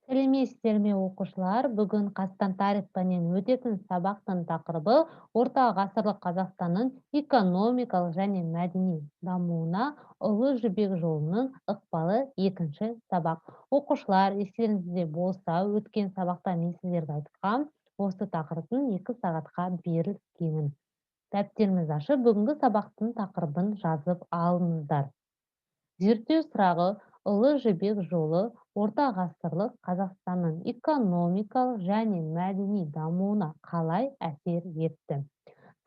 Сәлеметсіздер ме, оқушылар! Бүгін Қазақстан тарих пәнінен өтетін сабақтың тақырыбы орта ғасырлық Қазақстанның экономикалық және мәдени дамуына Ұлы Жібек жолының ықпалы, екінші сабақ. Оқушылар, естеріңізде болса, өткен сабақта мен сіздерге айтқам, осы тақырыптың 2 сағатқа берілгенін. Дәптерімізді ашып, бүгінгі сабақтың тақырыбын жазып алыңыздар. Зерттеу сұрағы: Ұлы Жібек жолы орта ғасырлық Қазақстанның экономикалық және мәдени дамуына қалай әсер етті?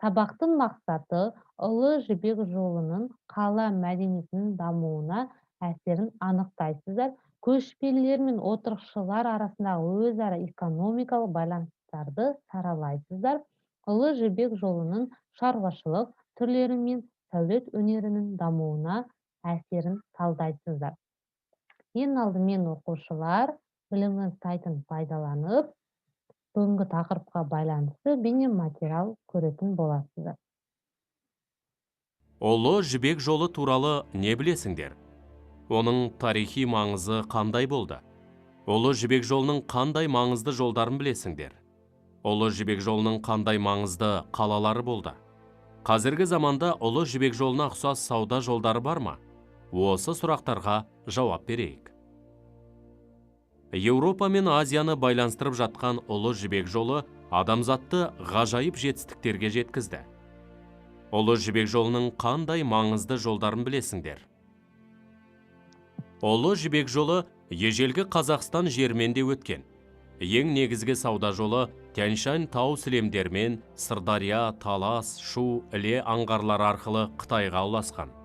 Сабақтың мақсаты: Ұлы Жібек жолының қала мәдениетінің дамуына әсерін анықтайсыздар, көшпелілер мен отырықшылар арасындағы өзара экономикалық байланыстарды саралайсыздар, Ұлы Жібек жолының шаруашылық түрлері мен сәулет өнерінің дамуына әсерін талдайсыздар. Ең алдымен, оқушылар, Білімнің сайтын пайдаланып, бүгінгі тақырыпқа байланысты бейнематериал көретін боласыздар. Ұлы Жібек жолы туралы не білесіңдер? Оның тарихи маңызы қандай болды? Ұлы Жібек жолының қандай маңызды жолдарын білесіңдер? Ұлы Жібек жолының қандай маңызды қалалары болды? Қазіргі заманда Ұлы Жібек жолына ұқсас сауда жолдары бар ма? Осы сұрақтарға жауап берейік. Еуропа мен Азияны байланыстырып жатқан Ұлы Жібек жолы адамзатты ғажайып жетістіктерге жеткізді. Ұлы Жібек жолының қандай маңызды жолдарын білесіңдер? Ұлы Жібек жолы ежелгі Қазақстан жерімен де өткен. Ең негізгі сауда жолы Тянь-Шань тау сілемдерімен Сырдария, Талас, Шу, Іле аңғарлары арқылы Қытайға ұласқан.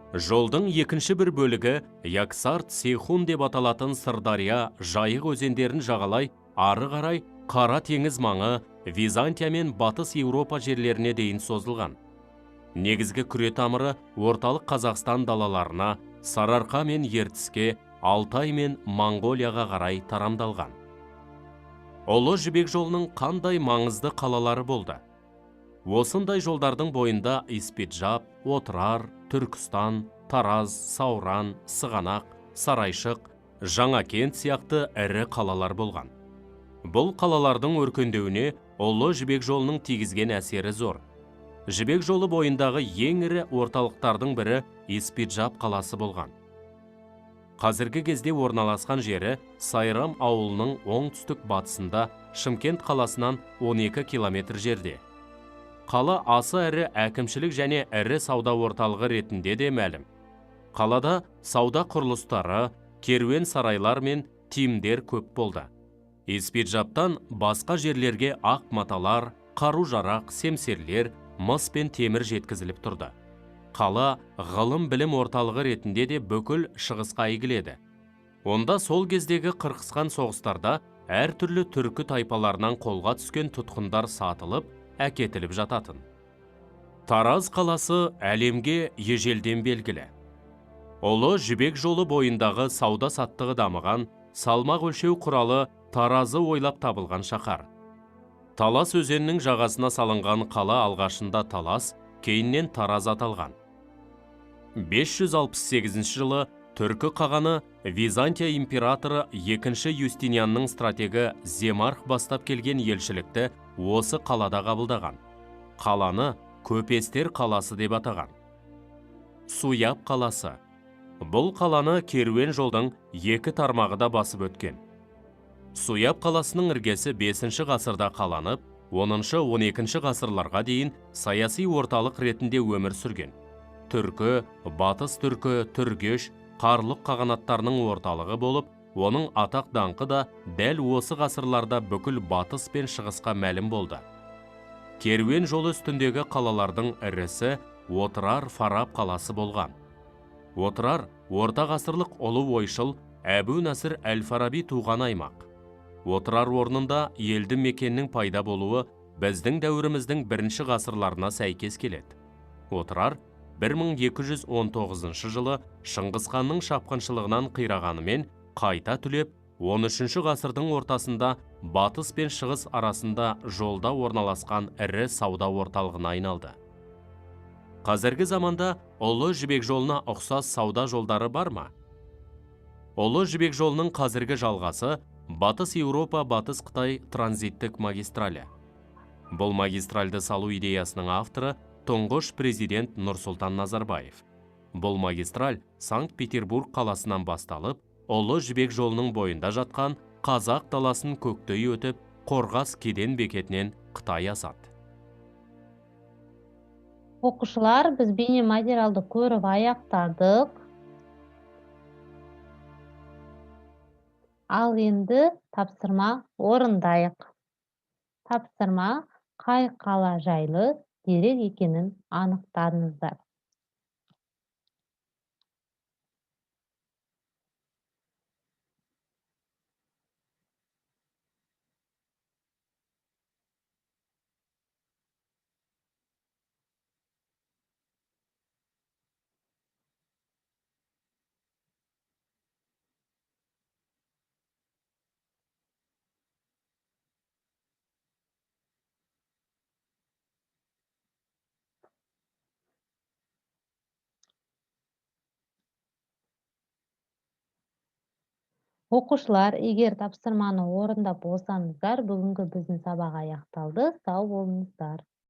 Жолдың екінші бір бөлігі Яксарт, Сейхун деп аталатын Сырдария, Жайық өзендерін жағалай ары қарай Қара теңіз маңы, Византия мен Батыс Еуропа жерлеріне дейін созылған. Негізгі күре тамыры орталық Қазақстан далаларына, Сарыарқа мен Ертіске, Алтай мен Моңғолияға қарай тарамдалған. Ұлы Жібек жолының қандай маңызды қалалары болды? Осындай жолдардың бойында Испиджаб, Отырар, Түркістан, Тараз, Сауран, Сығанақ, Сарайшық, Жаңакент сияқты ірі қалалар болған. Бұл қалалардың өркендеуіне Ұлы Жібек жолының тигізген әсері зор. Жібек жолы бойындағы ең ірі орталықтардың бірі Испиджаб қаласы болған. Қазіргі кезде орналасқан жері Сайрам ауылының оңтүстік батысында, Шымкент қаласынан 12 километр жерде. Қала аса ірі әкімшілік және ірі сауда орталығы ретінде де мәлім. Қалада сауда құрылыстары, керуен сарайлар мен тимдер көп болды. Испиджабтан басқа жерлерге ақ маталар, қару-жарақ, семсерлер, мыс пен темір жеткізіліп тұрды. Қала ғылым білім орталығы ретінде де бүкіл шығысқа әйгіледі. Онда сол кездегі қырқысқан соғыстарда әртүрлі түркі тайпаларынан қолға түскен тұтқындар сатылып, әкетіліп жататын. Тараз қаласы әлемге ежелден белгілі. Ұлы Жібек жолы бойындағы сауда-саттығы дамыған, салмақ өлшеу құралы таразы ойлап табылған шаһар. Талас өзенінің жағасына салынған қала алғашында Талас, кейіннен Тараз аталған. 568 жылы түркі қағаны Византия императоры екінші Юстинианның стратегі Земарх бастап келген елшілікті осы қалада қабылдаған. Қаланы Көпестер қаласы деп атаған. Суяб қаласы. Бұл қаланы керуен жолдың екі тармағы да басып өткен. Суяб қаласының іргесі 5 ғасырда қаланып, 10-12 ғасырларға дейін саяси орталық ретінде өмір сүрген. Түркі, батыс түркі, түргеш, қарлұқ қағанаттарының орталығы болып, оның атақ даңқы да дәл осы ғасырларда бүкіл батыс пен шығысқа мәлім болды. Керуен жолы үстіндегі қалалардың ірісі Отырар, Фараб қаласы болған. Отырар орта ғасырлық ұлы ойшыл Әбу Насыр әл-Фараби туған аймақ. Отырар орнында елді мекеннің пайда болуы біздің дәуіріміздің бірінші ғасырларына сәйкес келеді. Отырар 1219 жылы Шыңғыс ханның шапқыншылығынан қирағанымен, қайта түлеп, 13 ғасырдың ортасында батыс пен шығыс арасында жолда орналасқан ірі сауда орталығына айналды. Қазіргі заманда Ұлы Жібек жолына ұқсас сауда жолдары бар ма? Ұлы Жібек жолының қазіргі жалғасы Батыс Еуропа, Батыс Қытай транзиттік магистралі. Бұл магистральды салу идеясының авторы тұңғыш президент Нұрсұлтан Назарбаев. Бұл магистраль Санкт-Петербург қаласынан басталып, Ұлы Жібек жолының бойында жатқан қазақ даласын көктей өтіп, Қорғас кеден бекетінен Қытай асады. Оқушылар, біз бейнематериалды көріп аяқтадық. Ал енді тапсырма орындайық. Тапсырма қай қала жайлы дерек екенін анықтаңыздар. Оқушылар, егер тапсырманы орындап болсаңыздар, бүгінгі біздің сабақ аяқталды. Сау болыңыздар.